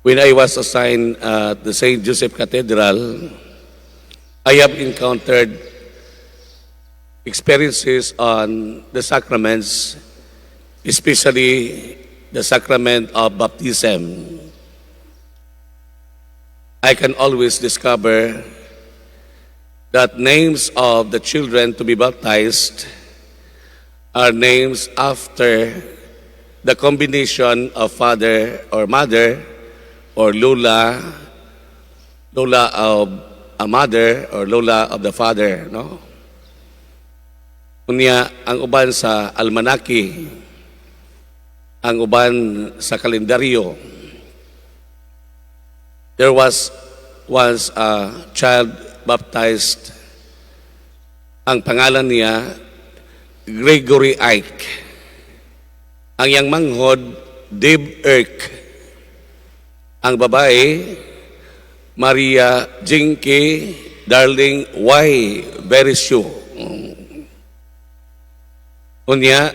When I was assigned at the St. Joseph Cathedral, I have encountered experiences on the sacraments, especially the sacrament of baptism. I can always discover that names of the children to be baptized are names after the combination of father or mother or lola, lola of a mother or lola of the father, no? Unya, ang uban sa almanaki, ang uban sa kalendaryo. There was once a child baptized. Ang pangalan niya, Gregory Ike. Ang iyang manghod, Dave Erk. Ang babae, Maria Jinky Darling Y. Berisio. Unya,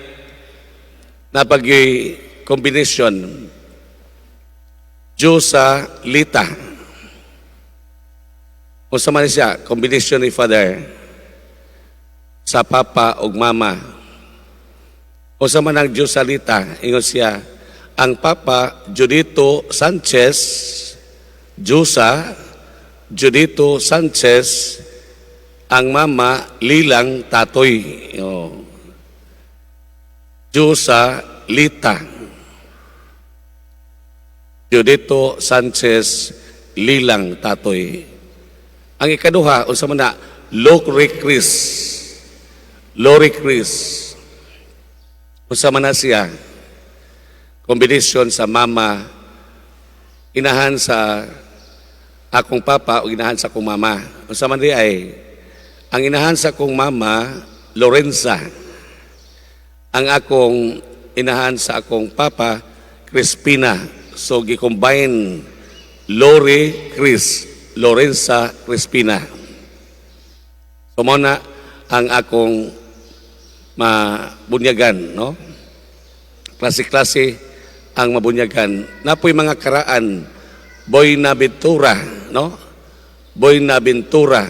naa pa gyuy combination Diyosa Lita. Unsa man siya, combination ni father sa papa ug mama. Unsa man ang Diyosa Lita, ingon siya, ang papa Judito Sanchez, Diyosa Judito Sanchez, ang mama Lilang Tatoy. Oh. Diyosa Lita. Judito Sanchez, Lilang Tatoy. Ang ikaduha, unsa man na, Lori Chris. Lori Chris. Unsa man na siya? Combination sa mama, inahan sa akong papa o inahan sa akong mama. Unsa man diay? Ang inahan sa akong mama, Lorenza. Ang akong inahan sa akong papa, Crispina. So gi-combine Lori Chris, Lorenza Crispina. So mao na ang akong mabunyagan, no? Klase-klase ang mabunyagan. Naa poy mga karaan, Boy Naventura, no? Boy Naventura.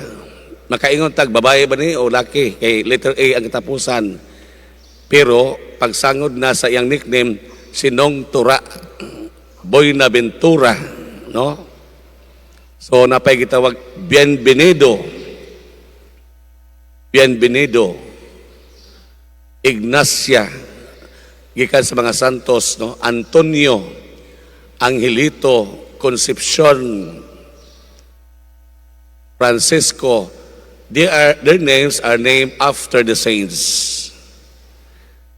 Makaingon tag babae ba ni o laki kay letter A ang katapusan. Pero pagsangod na sa iyang nickname, Sinong Tura. Boy Naventura, no? So naa pay gitawag Bienvenido. Bienvenido. Ignacia, gikan sa mga santos, no? Antonio, Angelito, Concepcion, Francisco, their names are named after the saints.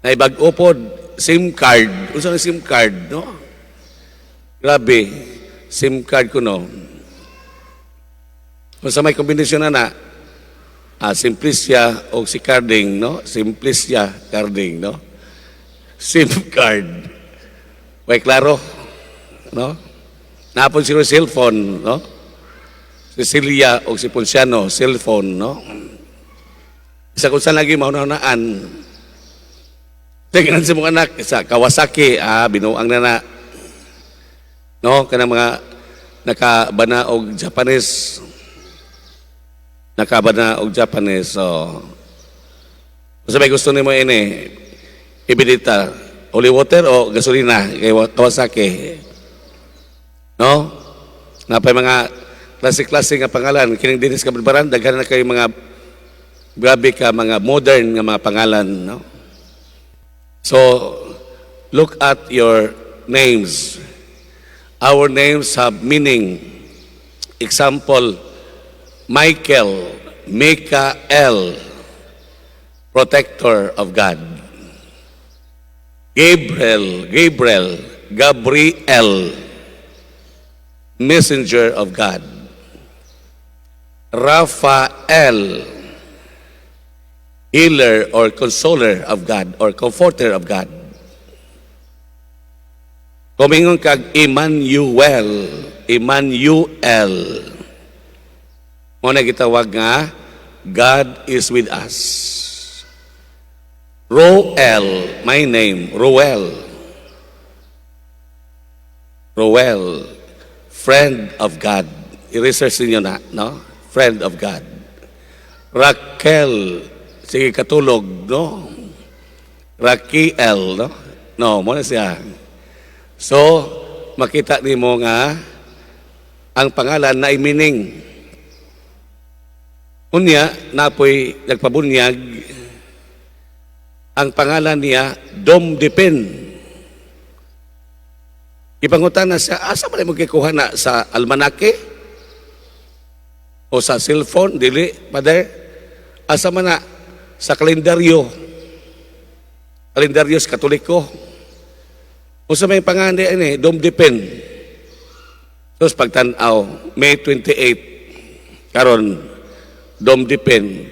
Naay bag-o pod, SIM card. Unsa ang SIM card, no? Grabe, SIM card ko, no. Kung sa may kombinasyon na na, Simplicia o si Carding, no? Simplicia Carding, no? SIM card. Way klaro, no? Naa pon siguro cellphone, no? Cecilia o si Ponciano, cellphone, no? Isa kung saan lagi mahunahunaan. Tingnan sa mga anak, isa Kawasaki, binuang na na. No, kanang mga nakabana og Japanese. Nakabana og Japanese. So, kung may gusto nimo ini, ibinita, holy water o gasolina kay Kawasaki. No? Naa pay mga klase-klase nga pangalan kining dinhi sa Kabadbaran, daghan na kay mga grabe ka mga modern nga mga pangalan, no? So look at your names. Our names have meaning. Example, Michael, Mikael, protector of God. Gabriel, Gabriel, Gabriel, messenger of God. Raphael, healer or consoler of God or comforter of God. Kung mingon kag Emmanuel, Emmanuel, mao na gitawag nga God is with us. Roel, my name, Roel. Roel. Friend of God. I-research ninyo na, no? Friend of God. Raquel, sige katulog, no? Raquel, no? No, mao na siya. So, makita nimo nga ang pangalan na meaning. Unya, napoy nagpabunyag, ang pangalan niya, Dom Dipin. Ipangutana siya, "Asa man mo gikuha na, sa almanake? O sa cellphone?" "Dili, Father." "Asa man na?" "Sa kalendaryo. Kalendaryo sa Katoliko." "Unsa may pangalan ini?" "Dom Dipin." Tapos pagtanaw, May 28, karon Dom Dipin.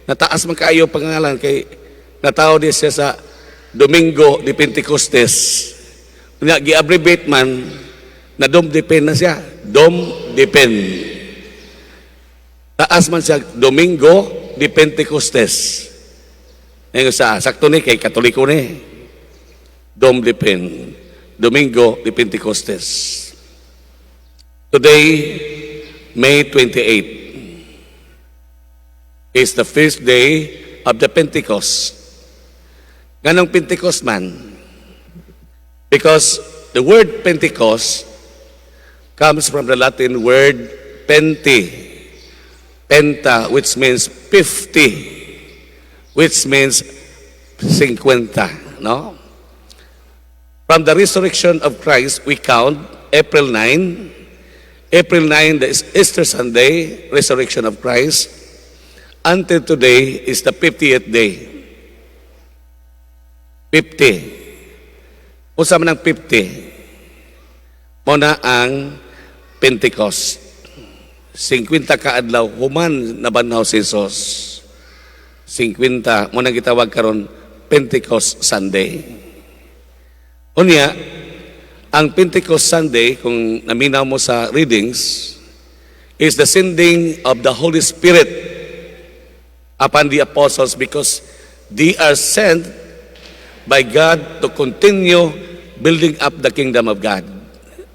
Nataas man kaayo pangalan kay natawo di siya sa Domingo de Pentecostes. Nga gi-abbreviate man na Dom Dipin na siya. Dom Dipin. Taas man siya, Domingo de Pentecostes. Ngayon sa sakto ni kay Katoliko ni. Dom Dipin. Domingo de Pentecostes. Today, May 28, is the first day of the Pentecost. Nganong Pentecost man? Because the word Pentecost comes from the Latin word penti, penta, which means 50, which means 50, no? From the resurrection of Christ, we count April 9. April 9, the Easter Sunday, resurrection of Christ. Until today is the 50th day. 50. Unsa man ang 50? Mao na ang Pentecost. 50 ka adlaw human nabanhaw si Jesus. 50 mao nang gitawag karon Pentecost Sunday. Unya, ang Pentecost Sunday, kung naminaw mo sa readings, is the sending of the Holy Spirit upon the apostles because they are sent by God to continue building up the kingdom of God.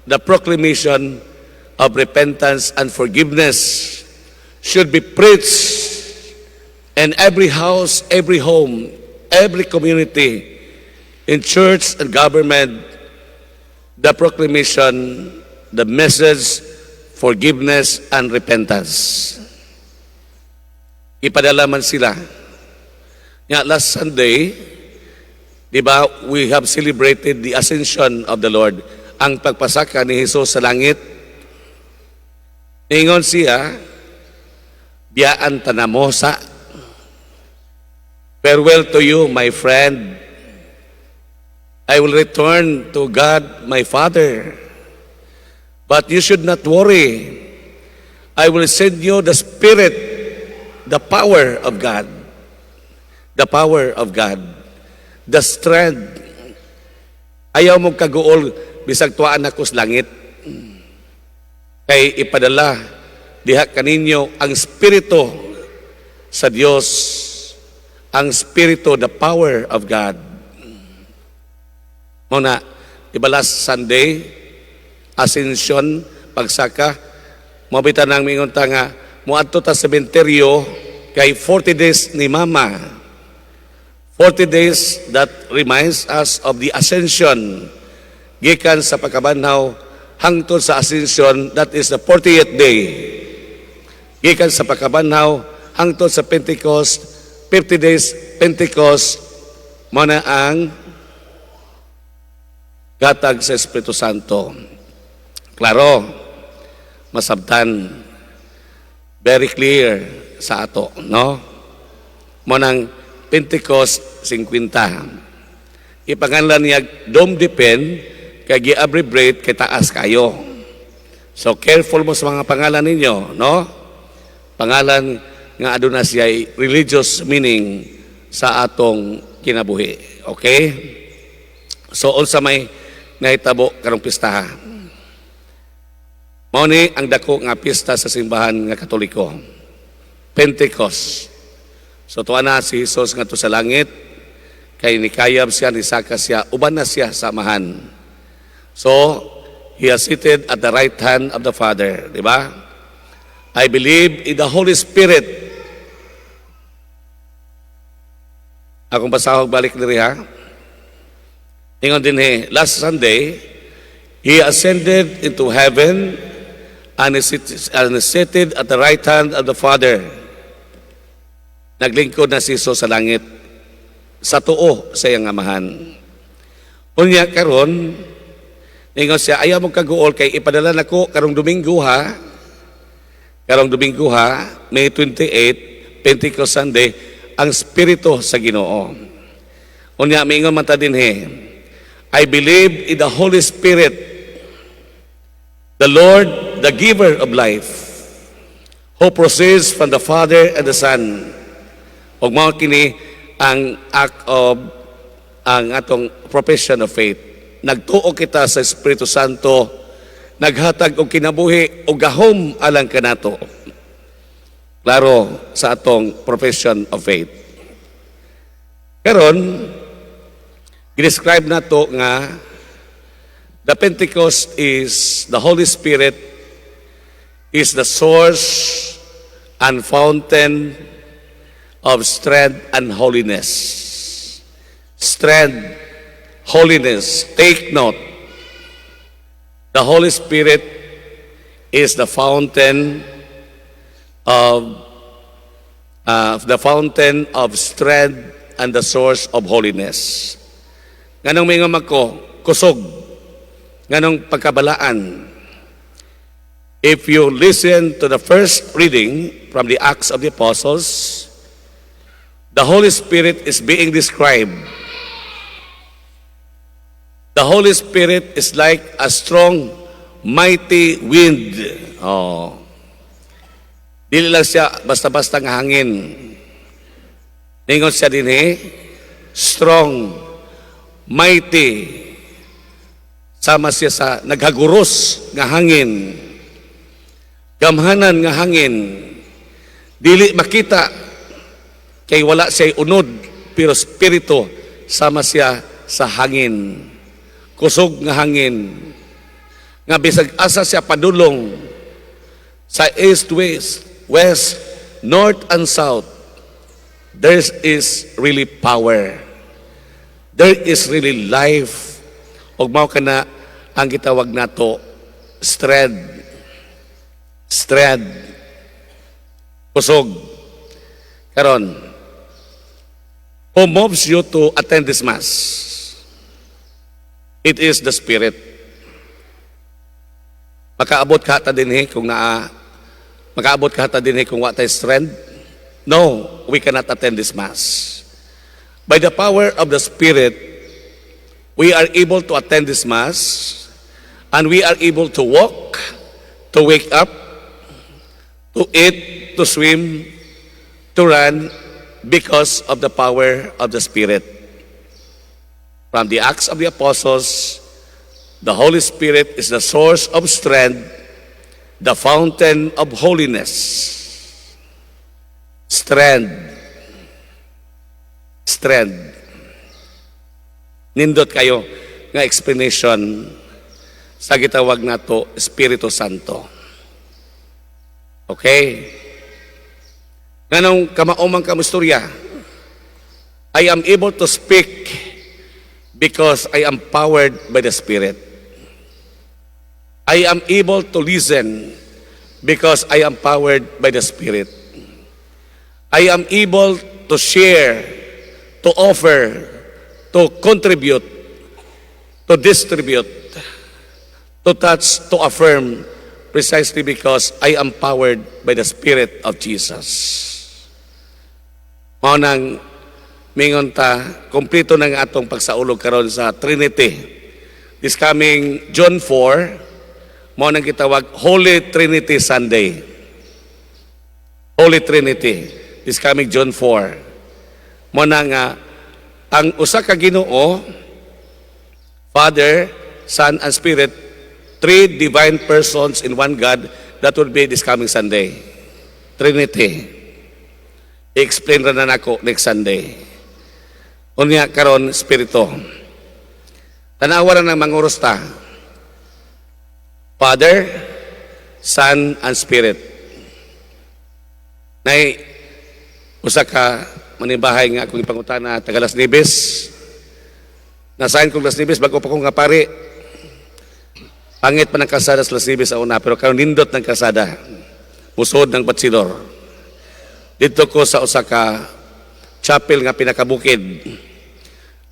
The proclamation of repentance and forgiveness should be preached in every house, every home, every community, in church and government, the proclamation, the message, forgiveness and repentance. Ipadala man sila. Nga last Sunday, di ba, we have celebrated the ascension of the Lord, ang pagpasaka ni Jesus sa langit. Ningon siya, "Biyaan ta namo sa. Farewell to you, my friend. I will return to God, my Father. But you should not worry. I will send you the Spirit, the power of God. The power of God. The strength. Ayaw mo kaguol, bisag tuaan ako sa langit. Kay ipadala diha kaninyo ang Espiritu sa Dios, ang Espiritu, the power of God." Mao na, diba last Sunday, Ascension, pagsaka, mao bitaw nang mingon ta nga, muadto ta sa sementeryo kay 40 days ni Mama. 40 days that reminds us of the ascension. Gikan sa pagkabanhaw hangtod sa ascension, that is the 40th day. Gikan sa pagkabanhaw hangtod sa Pentecost, 50 days Pentecost, mao na ang gatag sa Espiritu Santo. Klaro, masabtan, very clear sa ato, no? Mao nang Pentecost 50. Ipanganlan niya Dom Dipin, kay gi-abbreviate kay taas kayo. So careful mo sa mga pangalan ninyo, no? Pangalan nga aduna siya religious meaning sa atong kinabuhi. Okay? So unsa may nahitabo karong pistaha? Mao ni ang dako nga pista sa simbahan nga Katoliko. Pentecost. So tuwa na si Jesus ngadto sa langit kay nikayab siya, nisaka siya, uban na siya sa Amahan. So He is seated at the right hand of the Father. Di ba? I believe in the Holy Spirit. Akong basahog balik diri ha. Ingon dinhi, last Sunday, He ascended into heaven and is seated at the right hand of the Father. Naglingkod na si Jesus sa langit sa tuo sa iyang Amahan. Unya karon, ningon siya, "Ayaw mo kaguol kay ipadala nako karong Domingo ha." Karong Domingo ha, May 28, Pentecost Sunday, ang Espiritu sa Ginoo. Unya miingon man ta dinhi, "I believe in the Holy Spirit, the Lord, the giver of life, who proceeds from the Father and the Son." Ug mao kini ang act of ang atong profession of faith. Nagtuo kita sa Espiritu Santo, naghatag og kinabuhi o gahom alang kanato. Klaro sa atong profession of faith. Karon, i-describe nato nga the Pentecost is the Holy Spirit is the source and fountain of strength and holiness. Strength, holiness. Take note. The Holy Spirit is the fountain of strength and the source of holiness. Nganong mingon ko, kusog, nganong pagkabalaan? If you listen to the first reading from the Acts of the Apostles, the Holy Spirit is being described. The Holy Spirit is like a strong, mighty wind. Oh. Dili lang siya basta-basta nga hangin. Ningon siya dinhi, strong, mighty. Sama siya sa naghaguros nga hangin. Gamhanan nga hangin. Dili makita kay wala siya unod, pero spirito, sama siya sa hangin. Kusog nga hangin. Nga bisag asa siya padulong sa east, west, west, north and south, there is really power. There is really life. Ug mao kana ang gitawag nato strength. Strength. Kusog. Karon, who moves you to attend this Mass? It is the Spirit. Makaabot ka ta dinhi kung naa makaabot ka ta dinhi kung wa tay strength? No, we cannot attend this Mass. By the power of the Spirit, we are able to attend this Mass and we are able to walk, to wake up, to eat, to swim, to run because of the power of the Spirit. From the Acts of the Apostles, the Holy Spirit is the source of strength, the fountain of holiness. Strength. Strength. Nindot kayo nga explanation sa gitawag nato Espiritu Santo. Okay? Nganong kamao man ka istorya, I am able to speak because I am powered by the Spirit. I am able to listen because I am powered by the Spirit. I am able to share, to offer, to contribute, to distribute, to touch, to affirm, precisely because I am powered by the Spirit of Jesus. Mao nang mingon ta, kompleto ng atong pagsaulog karon sa Trinity. This coming June 4, mao nang gitawag Holy Trinity Sunday. Holy Trinity, this coming June 4. Mao na nga ang usa ka Ginoo, Father, Son, and Spirit, three divine persons in one God, that will be this coming Sunday. Trinity. I-explain ra na nako next Sunday. Unya karon, Espiritu. Tanawa ra ng manguros ta. Father, Son, and Spirit. Nay, usa ka manimbahay nga akong ipangutana, taga Las Nieves. Nasahin kong Las Nieves, bago pa kong nga pari. Pangit pa ng kalsada sa Las Nieves sa una, pero karon nindot ng kalsada. Musod ng bachelor. Dito ko sa usa ka chapel nga pinakabukid.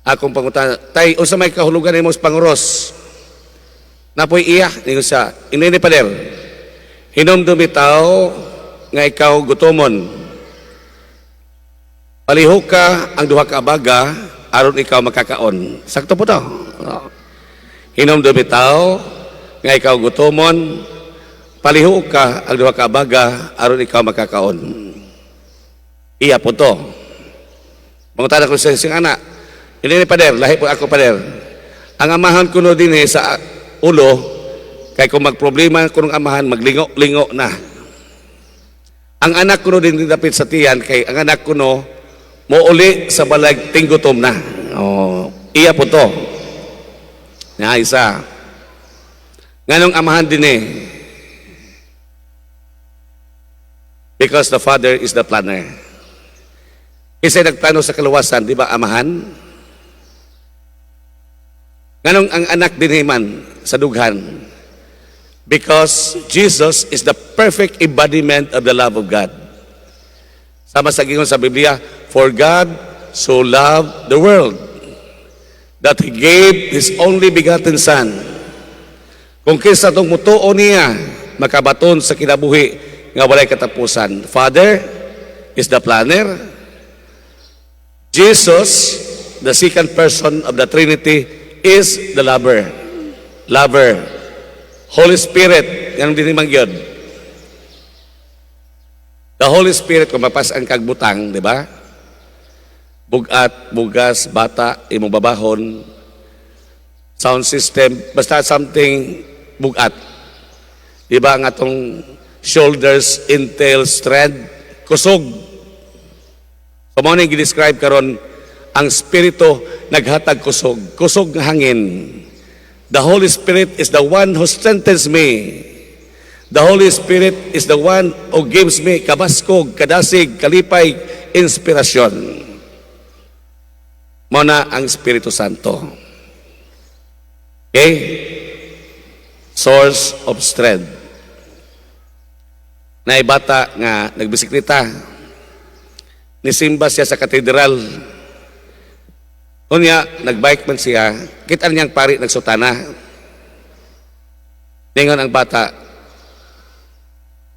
Akong pangutana, "Tay, unsa may kahulugan nimo sa panguros?" Napoy iya, ningon siya, "Inini, pader. Hinumdumi tawo nga ikaw gutomon. Palihog ka ang duha ka abaga aron ikaw makakaon." Sakto po to. Oh. Hinumdumi tawo nga ikaw gutomon, palihog ka ang duha ka abaga aron ikaw makakaon. Iya po to. Mangutana ko sa siyang anak, "Ini ni pader, lahi po ako, pader. Ang amahan kuno dinhi sa ulo, kay kung magproblema kunong amahan, maglingo-lingo na. Ang anak kuno din dapit sa tiyan, kay ang anak kuno mouli sa balay tinggutom na." Oh, iya po to. Nga isa. Nganong amahan din eh? Because the Father is the planner. Kasi nagplano sa kaluwasan, di ba, amahan? Nganong ang anak din man sa dughan? Because Jesus is the perfect embodiment of the love of God. Sama sa gingon sa Biblia, "For God so loved the world that He gave His only begotten Son." Kung kinsa tong mutuo niya, makabaton sa kinabuhi nga walay katapusan. Father is the planner. Jesus, the second person of the Trinity, is the lover. Lover. Holy Spirit, yan din man gyud. The Holy Spirit, kung mapas-an kag butang, di ba? Bugat, bugas, bata, imong babahon, sound system, basta something bugat. Di ba ang atong shoulders entail strength, kusog. So mo ning gi-describe karon ang Espiritu naghatag kusog, kusog nga hangin. The Holy Spirit is the one who strengthens me. The Holy Spirit is the one who gives me kabaskog, kadasig, kalipay, inspirasyon. Mao na ang Espiritu Santo. Okay? Source of strength. Naay bata nga nagbisikleta. Nisimba siya sa katedral. Unya, nagbike man siya. Kita niyang pari nagsutana. Ningon ang bata,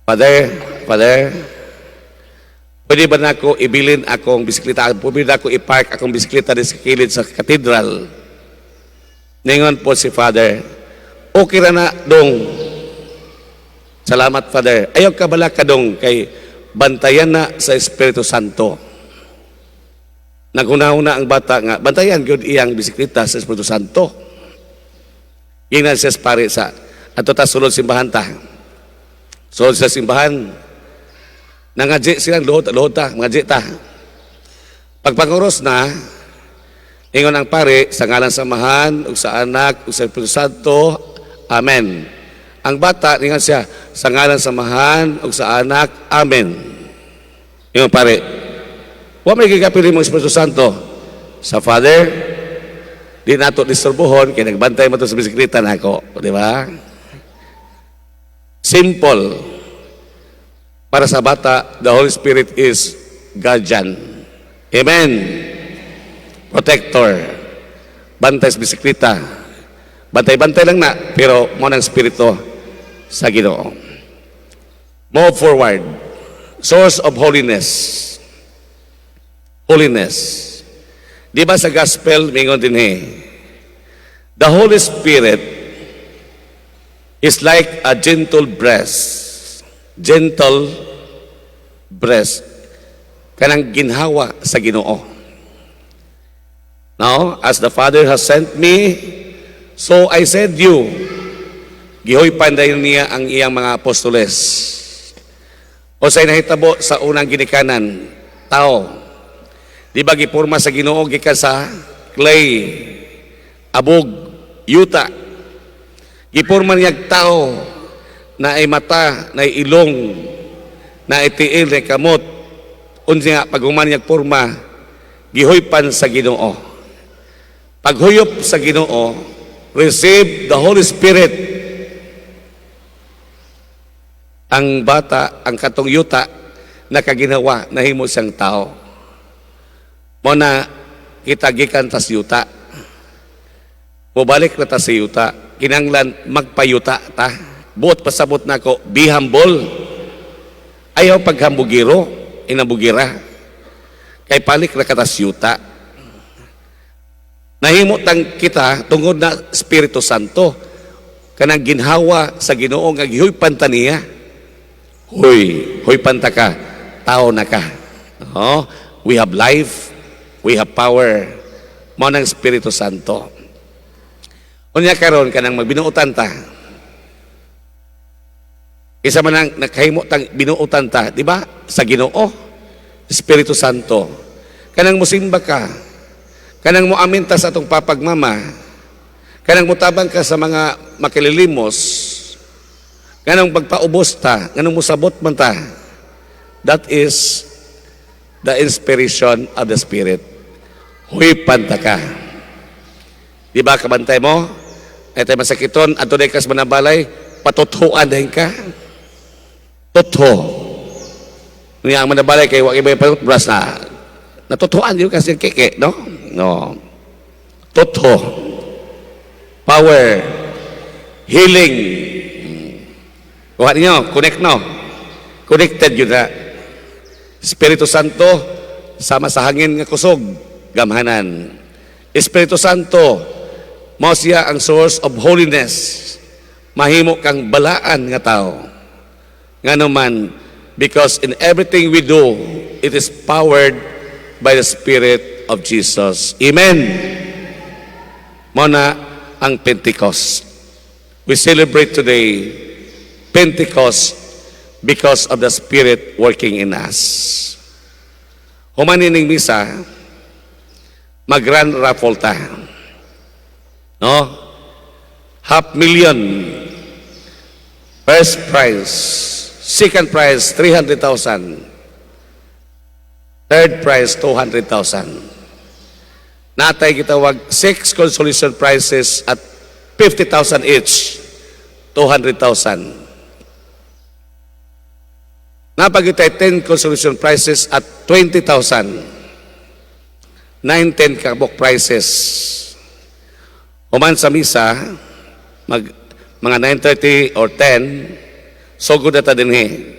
"Father, Father, pwede ba nako ibilin akong bisikleta? Pwede ba nako i-park akong bisikleta di sa kilid sa katedral?" Ningon po si Father, "Okay ra na, dong." "Salamat, Father." "Ayaw ka bala kadong kay bantayan na sa Espiritu Santo." Naghuna-huna ang bata nga, bantayan gyud iyang bisikleta sa Espiritu Santo. Ingnan siya sa pare sa, "Ato ta sulod simbahan ta." Sulod sa simbahan, nangadji silang luhod, luhod ta, mangadji ta. Pagpanguros na, ingon ang pare, "Sa ngalan sa Amahan, ug sa Anak, ug sa Espiritu Santo, Amen." Ang bata, ingon siya, "Sa ngalan sa Amahan, ug sa Anak, Amen." Ingon pare, "Wa may gigapili mo Espiritu Santo." "Sa Father, di nato disturbuhon, kay nagbantay mo to sa bisikleta nako." Di ba? Simple. Para sa bata, the Holy Spirit is guardian. Amen. Protector. Bantay sa bisikleta. Bantay-bantay lang na, pero mo ng Espiritu sa Ginoo. Move forward. Source of holiness. Holiness. Di ba sa gospel, mingon din eh, the Holy Spirit is like a gentle breath. Gentle breath. Kanang ginhawa sa Ginoo. Now, "As the Father has sent me, so I send you." Gihoypan dayon niya ang iyang mga apostoles. O say nahitabo sa unang ginikanan, tao. Di ba gipurma sa Ginoo gikan sa clay, abog, yuta. Giporma niyag tao naay mata, naay ilong, naay tiil, naay kamot. Unya paghuman niyag porma, gihuypan sa Ginoo. Paghuyop sa Ginoo, receive the Holy Spirit. Ang bata, ang katong yuta, nakaginawa, nahimo siyang tao. Mao na kita gikan tas yuta. Mubalik na ta sa yuta. Kinanglan magpayuta ta. Buot pasabot nako, be humble. Ayaw paghambugiro, inabugira. Kay palik na katas yuta. Nahimo tang kita tungod na Espiritu Santo kanang ginhawa sa Ginoo nga gihuypan ta niya. Huy, huypan ta ka, tao na ka. Oh, we have life, we have power. Mao nang Espiritu Santo. Unya karon kanang magbinuotan ta. Isa man ang nakahimo tang binuotan ta, di ba? Sa Ginoo, Espiritu Santo. Kanang musimba ka, kanang moamin ta sa atong papagmama, kanang mutabang ka sa mga makililimos, kanang pagpaubos ta, kanang musabot man ta. That is the inspiration of the Spirit. Huypan ta ka. Di ba kabantay mo? Ay tayo masakiton, adto day kas manabalay, patuthuan din ka. Tutho. Niya ang manabalay kay wa kay toothbrush na. Natuthuan yun kasi keke, no? No. Tutho. Power. Healing. Kuha ninyo, connect no. Connected yun na. Espiritu Santo, sama sa hangin nga kusog, gamhanan. Espiritu Santo, mao siya ang source of holiness. Mahimo kang balaan nga tao. Nga naman, because in everything we do, it is powered by the Spirit of Jesus. Amen. Mao na ang Pentecost. We celebrate today Pentecost because of the Spirit working in us. Human ning misa, mag-grand raffle ta. No? Half million. First prize. Second prize, 300,000. Third prize, 200,000. Naa tay gitawag six consolation prizes at 50,000 each. 200,000. Naa pa gyud tay 10 consolation prizes at 20,000. 9, 10 kabok prizes. Human sa misa, mag, mga 9:30 or 10, sugod na ta dinhi.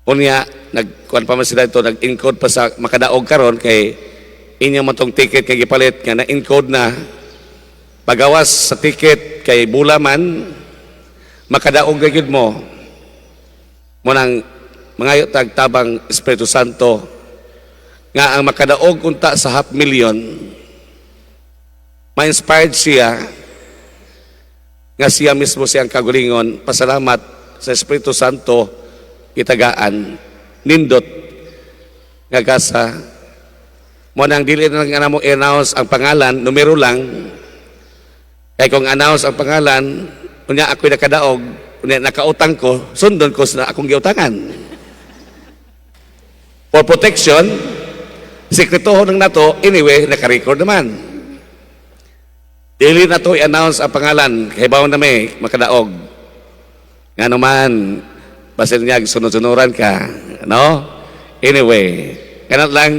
Unya, nagkuan pa man sila ito, nag-encode pa sa makadaog karon kay inyo man tong ticket kay gipalit nga na-encode na pagawas sa ticket kay bula man makadaog na gyud mo. Mao nang mangayo tag tabang Espiritu Santo nga ang makadaog unta sa half million, ma-inspired siya nga siya mismo siyang kagulingon pasalamat sa Espiritu Santo itagaan nindot nga gasa. Mao nang dili na lang mo i-announce ang pangalan, numero lang, kay kung announce ang pangalan, unya ako'y nakadaog, unya nakautang ko, sundon ko sa akong giutangan. For protection, sekretohon lang nato. Anyway, naka-record naman. Dili na to i-announce ang pangalan, kay bawon na may makadaog. Nga naman, basin niya sunod-sunuran ka. No? Anyway, kanat lang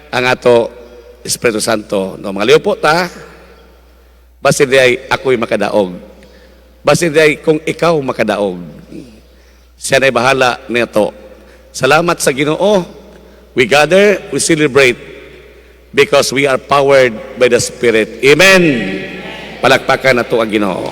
ang ato Espiritu Santo. No, mga po ta, basin di ay ako'y makadaog. Basin di ay kung ikaw makadaog. Siya na'y bahala nito. Salamat sa Ginoo. We gather, we celebrate because we are powered by the Spirit. Amen. Palakpakan nato ang Ginoo.